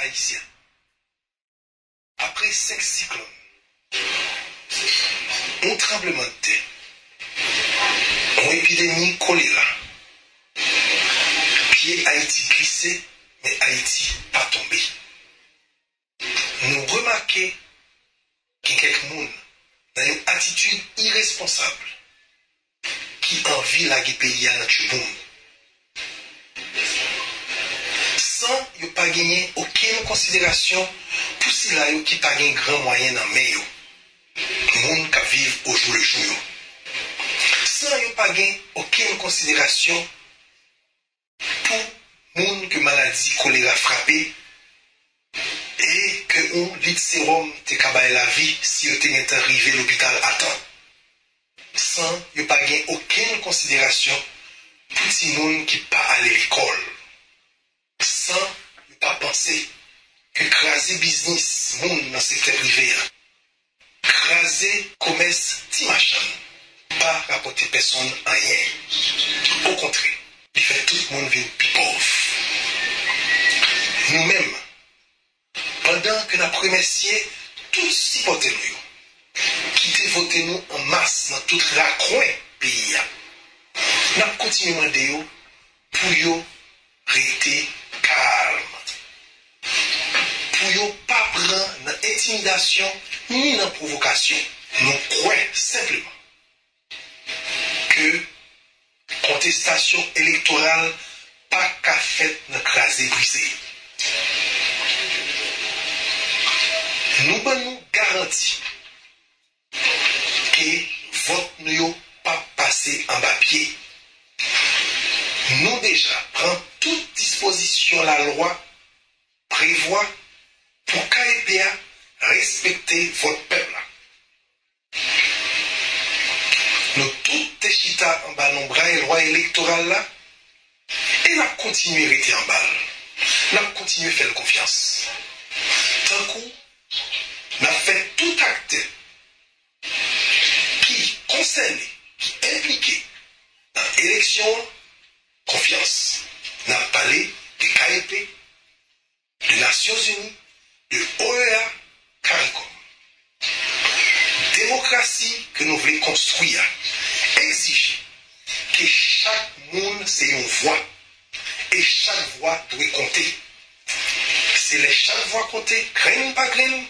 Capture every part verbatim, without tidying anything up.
Ayisyen. Apre senk siklòn, yon tranblemanntè, yon epidemi kolera, pye Ayiti glise, men Ayiti pa tonbe. Nou remake gen kèk moun nan yon atitid iresponsab ki anvi lage peyi a nan tchouboum, san yo pa genyen okenn konsiderasyon pou sila yo ki pa gen gran mwayen nan men yo, moun k ap viv ojoulejou yo, san yo pa gen okenn konsiderasyon pou moun ke maladi kolera frape e ke yon lit sewòm te ka bay lavi si yo te gentan rive lopital a tan, san yo pa gen okenn konsiderasyon pou timoun ki pa ale lekòl, san yo pa panse ke kraze biznis moun nan sektè prive a, kraze komès ti machann pa rapòte pèsonn anyen. Okontrè, li fè tout moun vin pi pòv. Nou menm, pandan ke n ap remèsye tout sipòtè nou yo ki te vote nou an mas nan tout rakwen peyi a, n ap kontinye mande yo pou yo rete kalm, pou yo pa pran nan entimidasyon ni nan pwovokasyon. Nou kwè senpleman ke kontestasyon elektoral pa ka fèt nan kraze brize. Nou ban nou garanti ke vòt nou yo p ap pase anba pye. Nou deja pran tout dispozisyon lalwa prevwa pou K E P a respekte vòt pèp la. Nou tout te chita anba lonbray lwa elektoral la e n ap kontinye rete anba l. N ap kontinye fè l konfyans. Tankou n ap fè tout aktè ki konsène, ki enplike nan eleksyon an konfyans. N ap pale de K E P, de Nasyonzini, de O E A, CARICOM. Demokrasi ke nou vle konstwi a egzije ke chak moun se yon vwa e chak vwa dwe konte. Se lè chak vwa konte, grenn pa grenn,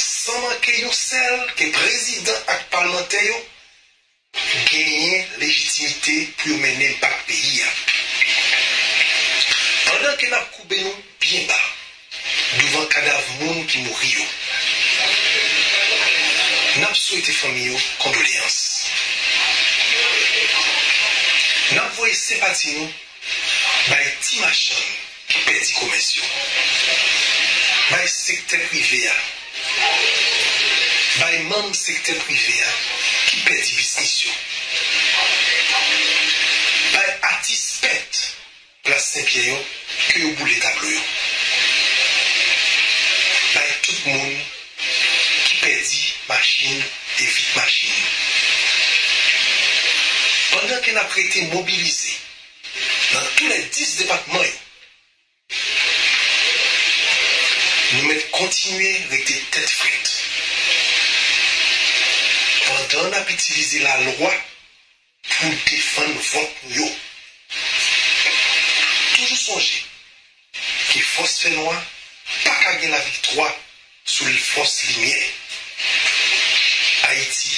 san manke yon sèl, ke prezidan ak palmantè yo genyen lejitimite pou yo mennen bak peyi a. Pandan ke n ap koube nou byen ba douvan kadav moun ki mouri yo, n ap swete fanmi yo kondoleyans. N ap voye senpati nou bay ti machann ki pèdi komès yo, bay sektè prive a, bay manm sektè prive a ki pèdi biznis yo, bay atis pent plas Senpyè yo ke yo boule tablo yo, bay tout moun ki pèdi machin e vit machin. Pandan ke n ap rete mobilize nan tou lè dis depatman yo, nou mèt kontinye rete tèt frèt pandan n ap itilize lalwa pou defann vòt nou yo. Toujou sonje ke fòs fènwa pa ka gen laviktwa sou fòs limyè. Ayiti